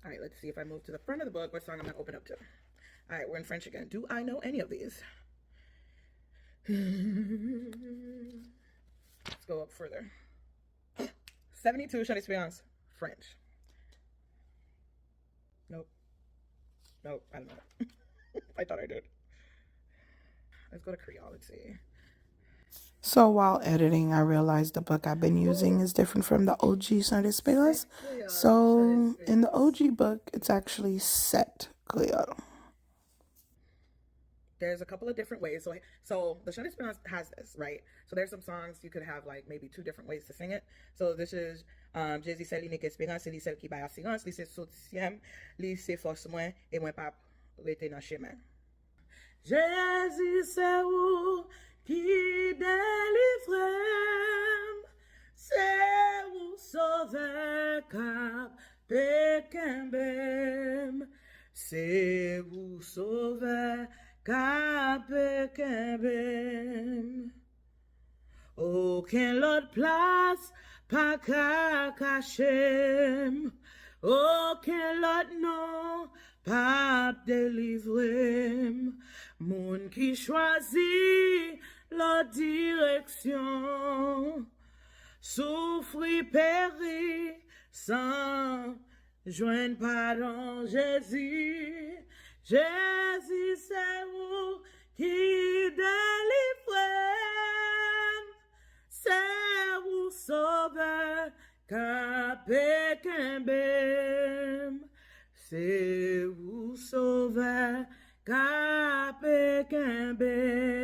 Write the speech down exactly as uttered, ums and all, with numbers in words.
All right, let's see if I move to the front of the book, what song I'm going to open up to. All right, we're in French again. Do I know any of these? Let's go up further. seventy-two, Chant Espérance, French. Nope. Nope, I don't know. I thought I did. Let's go to Creole. Let's see. So while editing, I realized the book I've been using is different from the O G Chant Espérance. So in the O G book, it's actually Sept Creole. There's a couple of different ways. So, so the Chant Espérance has this, right? So there's some songs you could have like maybe two different ways to sing it. So this is um, Jezi sèl inik esperans, se li sèl ki bay asirans, li se soutyen m, li se fòs mwen, e mwen p ap rete nan chemen. Jezi, se ou ki delivre m, se ou sovè k ap kenbe m, se ou sovè k ap kenbe m. Okenn lòt plas pa ka kache m, okenn lòt non p ap delivre m. Moun ki chwazi lòt direksyon, soufri, peri san jwenn padon. Jezi, Jezi, se ou ki delivre m, se ou sovè k ap kenbe m, se ou sovè k ap kenbe m.